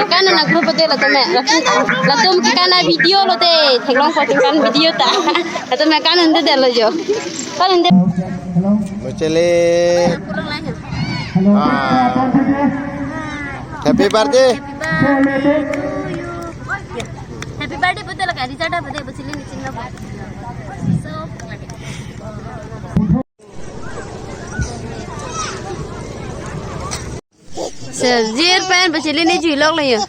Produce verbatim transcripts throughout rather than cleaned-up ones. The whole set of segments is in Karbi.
Kan na group te latum me. Latum, latum kan na video lote. Theklongpo kan video ta. Latum me kan unde detlo jo. Kan unde. Machele. Ah. Happy birthday. Happy birthday pulote lake Richard birthday pusi neli chinglo. So, Sejir pen pachili ni juilok lo yo.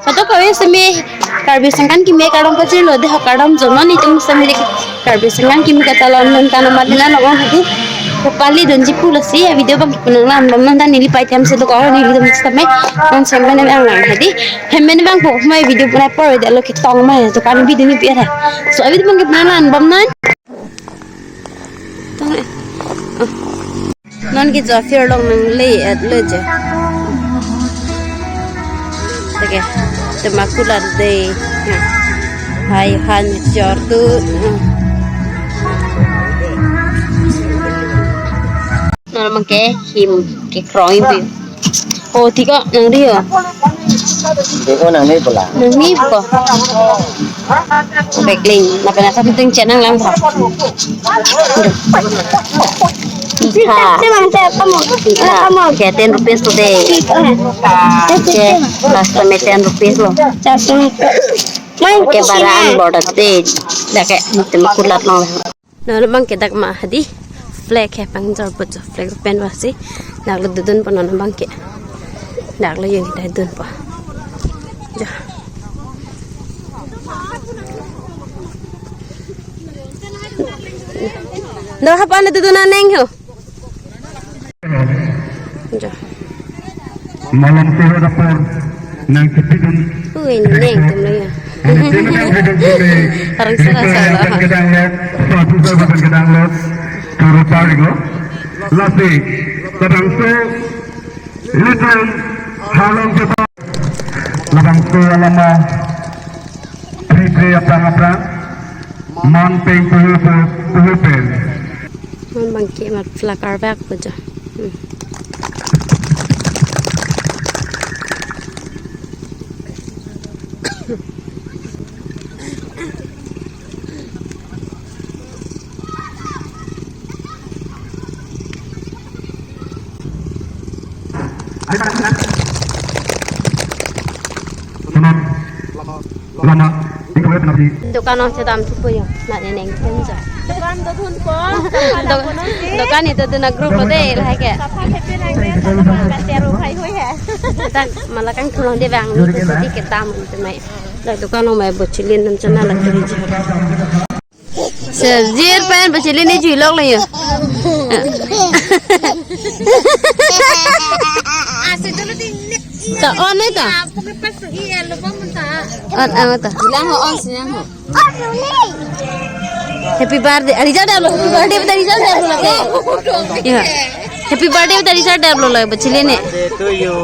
Ato kawin semi Karbi Sengkan Kimi kardom pachirlo de, kardom jonon itum semi de Karbi Sengkan Kimi katalon lun kana madina lo hadi. Pali dunji pulo si a video bang punang lam bam non ta neli pai tham si do ko neli dum sami non sami ne ang lang hadi. Hemen bang po mai video punai por de lo kitong mai to kan video ni pi ada. So a video bang punang lam bam non. Tong eh. Oh. Non ke jo phirlong nangle-et lo je. Okay. Tema kulat de. Ya. Hai han chor tu. Hmm. Non abang ke him kekroi bi. Oh, tiga nangri yo. Tiga nangri pula. Nangri ko. Bekling, lapen asap penting channel lang tha. Iha. Iha. Ke ten rupees lo de. Ke last time ten rupees lo. Ke baraan border de. Dak ke, tema kulat long. Non abang ke dak ma hadi flag he pangjor pu jo flag pen wasi dak lo dodun po non abang ke dak lo yung kita dun po jo. Do hapan dodun aneng ho. Ja. Malam tuhu dapur nang kepidun. Ui, neng tum lo ya. Orang salah salah. Kedang lo, satu sahabat kedang lo. Turu tari lo. Lasi, kadang tu, litron, halong kita. Labang tu alama, pri pri apang apang. Man peng tuhu tuhu pen. Mon abang ke mat phlak arvak pu jo. Hmm. Lama, tinggal lagi. Dokan ong chedam thupo yo, na neneng kenja. Dokan do thun po, dok-, dokan itu dona group lo de, lahai ke. Sapha khepi nang de, sapha kateru khai hui he. Kita malakang thulong de bang, ni kusuti kita mun tumai. Dak dokan ong mai bochilin nam chana lagi. Sejir pen pachili ni juilok lo yo. Ta on ni ta. On, on ta. Bilang ho, on sinyang ho. Happy birthday. Ari jada lo, happy birthday, tadi jada lo. Ya. Happy birthday, tadi jada lo, pachili ni. Birthday to you.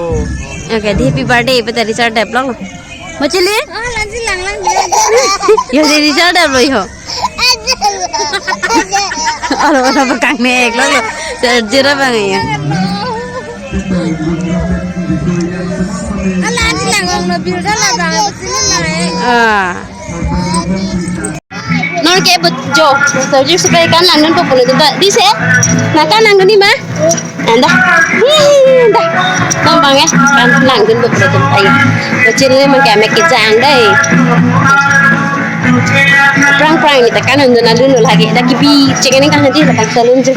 Okay, di happy birthday, tadi jada lo. Machili? Oh, lansi lang lang. Yo, di Richard lo yo. Alo, alo, bakang nek lo, lo. Jira bang ya. Ala, lansi lang lang, mobil dah lah bang, sini lah eh. Ah. Non ke but jo, so ji supaya kan lang non populo ta. Di se, na kan lang ni ma. Anda. Hi, anda. Bang bang eh, kan lang dun betul betul ayo. Kecil ni mangke mek kejang dai. Prang prang ni tekan undun alun lagi. Dak kibi cek ni kan hadi tekan salun je.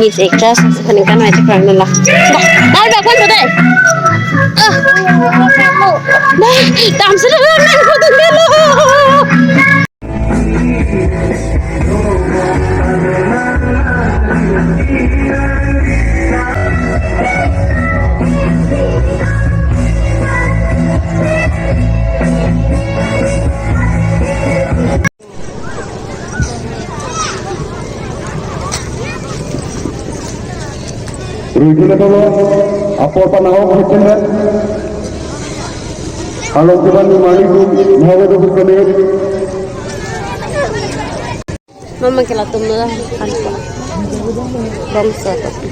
Ni se kelas kan kan aja prang dun lah. Dah, dah dah kan dai. Ah. Dah, tam salun nang ko dun delo. Rui kilo tolo, apor panahok hepen. Halong keban ni mali tu, mahawe tu kami. Mama kela tum nula kan. Bangso tapi.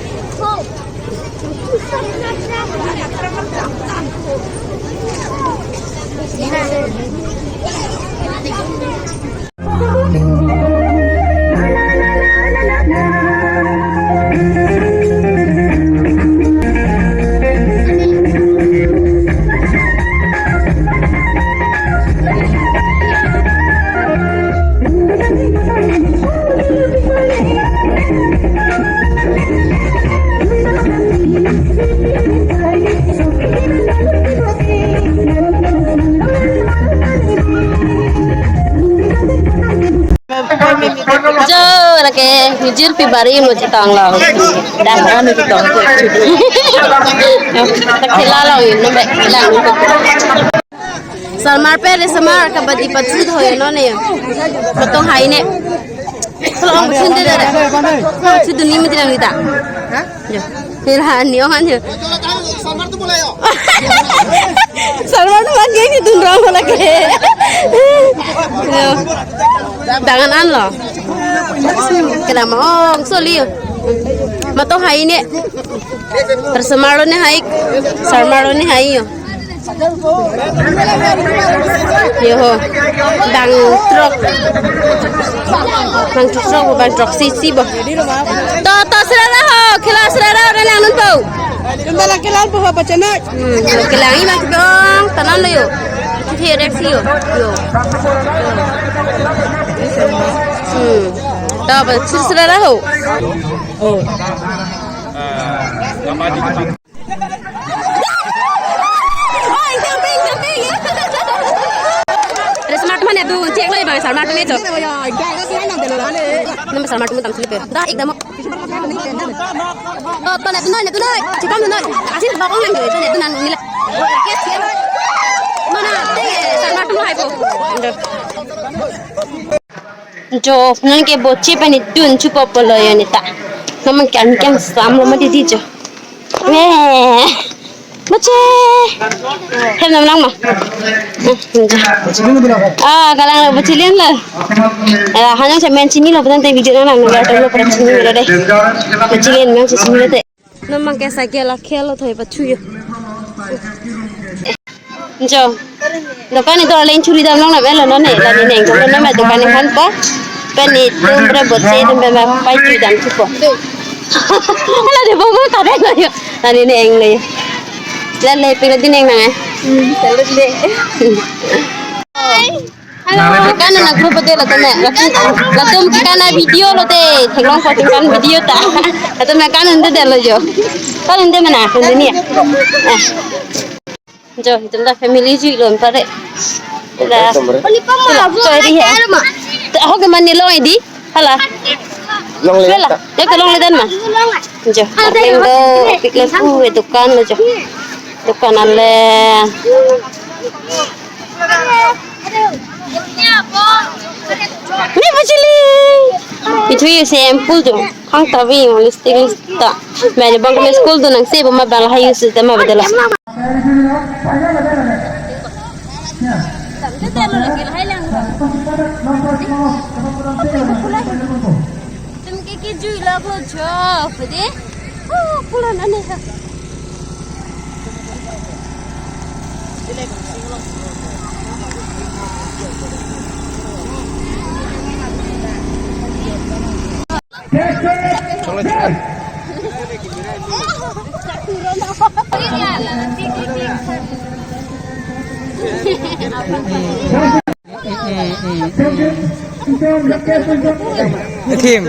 Jo, lake, hujir pi bari mo chetong lo. Dah, kami chetong. Khela lo, yun, no, be, lang. Salmar pe, re salmar, kabadi pathu tho, yun, no, ne. Matong hai ne. Kalau ang pathu de, de, de. Pathu dun ni mati lang kita. Hah? Jo. Hila ni ong an jo. Salmar tu mana ya? Salmar tu mana ni dun rong lagi. Jo. Dangan an lo. Kena ma ong soli yo. Matong hai ne. Re salmar lo ne hai. Salmar lo ne hai yo. Yo ho. Bang throk. Bang throk, bang throksi si bo. To, to, sera ra ho. Khela sera ra ho, re lang nun po. Tum ta lang khela po ho, pachanai. Hmm, khela i bang throk, tanan lo yo. Thire si yo. Yo. Hmm. To, ba, sera ra ho. Oh. Re salmar tu mana tu, cek lo bang, salmar tu mana tu. Nama salmar tu mana tam selipe. Dah, ekdam. Oh, tu mana tu, mana tu, mana. Cipam tu, mana. Asin bakong nang tu, mana tu, nang nila. Mana, te, salmar tu hai po. Jo, nang ke boche pani dun chupo polo yo nita. Naman kan kan sam lo mati di jo. Weh. Boche. Hem nam lang ma. Ah, kalang lo boche lin lo. Eh, hanya saya main chini lo, bukan te video nang nang lo chini lo deh. Boche lin nang chini lo te. Naman ke cycle akhel lo thoi pachu yo. Jo. Dokan itu lain churi dam long na melo none. Lani neng ko none ma dokan ni han pa. Pani tum bre boche tum bre ma pai churi dam chupo. Hala de bo ma kare lo yo. Lani neng le. La le pila di neng nang eh. Hmm, salut de. Hello. Kan na group te latum eh. Latum, latum kan na video lo te. Theklong ko tum kan video ta. Latum kan unde de lo jo. Kan unde mana? Unde ni. Eh. Jo, itum ta family jui lo pare. La. Choi ri he. Ho ke mane long di. Hala. Longle. Hala. Ya ke longle dan ma. Jo. Indo pikle pu e dukan lo jo. Dukan ale. Ni pachili. Itu ya shampoo jo. Hang tabi lipstick lista. Mane bang kami school tu nang se bama bang hai use tema bedala. Tum ke ke jui lak lo jo, pede. Oh, pulan aneh ha. Thim.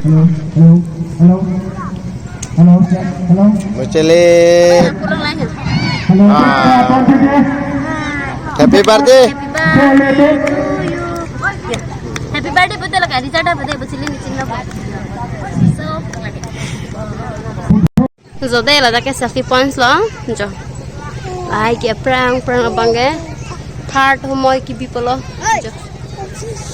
Hello, hello, hello. Hello, check, hello. Muchele. Hello, check, Ah. Happy birthday. Happy birthday to you. Happy birthday, betul lah, Kak. Richard, apa deh, betul ini, Cina, Pak. So, Jo de ladak ke selfie points lo. Jo. Ai ke prang prang abang ke. Third humoi kebi pulo. Jo.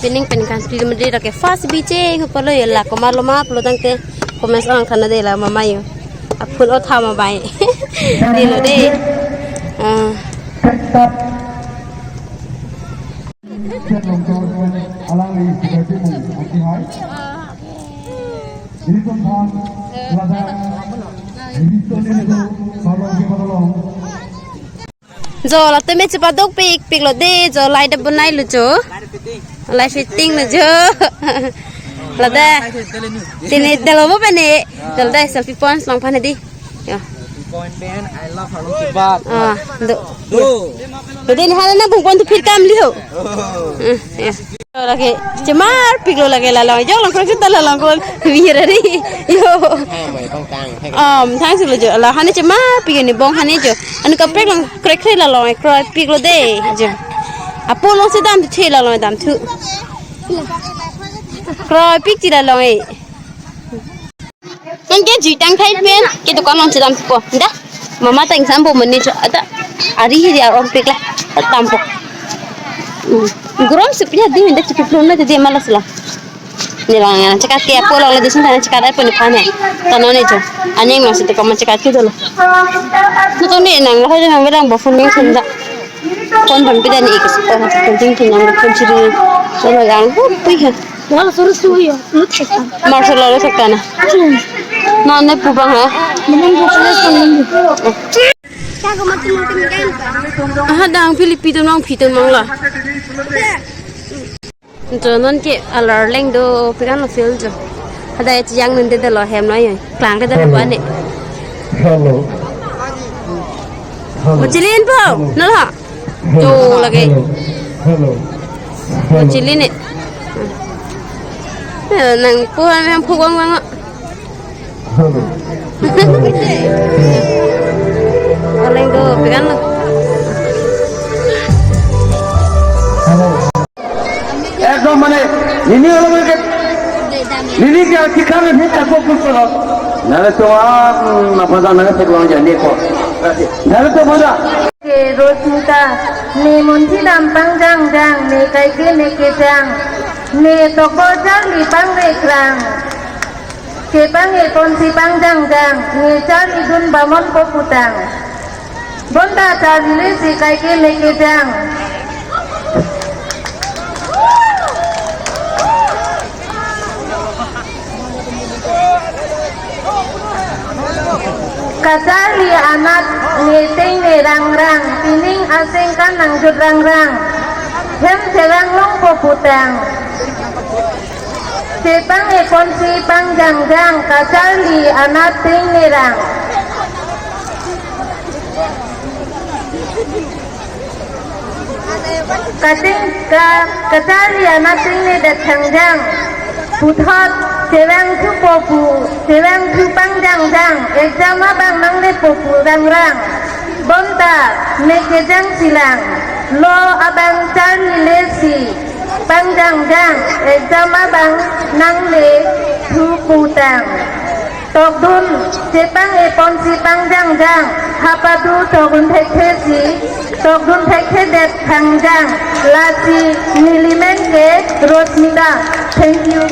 Pining pen kan pri mede ke first biche hu pulo ya la komar lo ma pulo tangte comments ong khana de la mama yo. Apun o thama bai. Di lo de. Ah. Stop. Alangli speaker pi mung aki hai. Ilitum aphan ladak Mister Nilito Parlong ke Parlong. Jo, latum me chepadok pik, piklo de, jo, light abonai lo jo. Light fitting lo jo. Lade. Tini delo bo pene. Jo, lade selfie points long pan di. Yo. Point pen, I love Harlung Kibat. Ah, do. Do. Do de ni hala na bung pon tu phir kam liho. Oh. Eh, ya. Lake chemar piklo lake lalong. Jo, long krok sita lalong kon. Virari. Yo. Hai, mai tong tang. Hai. Um, thanks lo jo. La hane chemar pik ni bong hane jo. Anu kaprek long krek krek lalong kroi piklo de. Jo. Apo long si dam thu lalong dam thu. Kroi pik ti lalong e. Nang ke jutang khai pen ke dukan long chedam po. Da. Mama tang sam po mene cho ada. Ari hi dia rom pik la. Tam po. Hmm. Grom sup ya di minda chipi plum na di malas la. Ni lang ya chekat ke apo long la di sun tang chekat ai po ni phane. Tano ne cho. Anyeng nang si te kama chekat ke dolo. Nuto ne nang lo hai nang belang bo phone ni sunda. Phone ban pida ni ikis ko ha phone ting ting nang phone chiri. Dolo yang bu pui ha. Wala suru suyo, lut sektan. Marso lalo sektana. Hmm. Nonne pu bang ha. Namun bu pala sang namun bu. Aha dang Philippi tum nang phi tum nang la. Jo non ke alar leng do piran lo feel jo. Hada et yang nende delo hem lo yo. Klang ke delo ane. Hello. Hello. Mo chilin po. Hello. Nala. Jo lagi. Hello. Hello. Mo chilin e. Eh, nang puhan yang phuwang wang. Hello. Hello. Oleng do piran lo. Hello. একদম মানে নিনি অলপ কে নিনি কে কিখান হে তাকো পুস্তক নালে তো আ মাপাজা নালে তো লং জানি কো নালে তো বুঝা. Ke Rosmita, ne munthi dam pangjang jang, ne kaike ne kejang, ne tokbo charli pangrekrang. Chepang-e ponsi pangjang jang, ne charli dun bamon po putang. Bonta charli le si kaike ne kejang. Kacharli anat ne tengne rangrang, pining aseng kan nangjut rangrang. Hem chelang longpo putang. Chepang-e ponsi pangjang jang, kacharli anat tengne rang. Kating ka, kacharli anat tengne det thangjang. Puthot, chevang thupo pu, chevang thu pangjang jang, exam abang nanglepo pu rangrang. Bonta, ne kejang silang, lo abang charli le si, pangjang jang, exam abang nangle thu putang. Tokdun, chepang-e ponsi pangjang jang, hapadu tokdun thekthe si, tokdun thekthe det thangjang, lasi nelimen ke Rosmita. Thank you.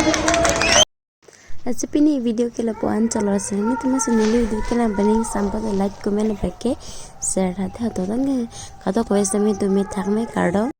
Lasi pini video ke lapu-an chalor si, netum masi neli video ke lang pening sampai like, comment, like ke share hate hato tang ke, katok wes tame tumi thak me kardom.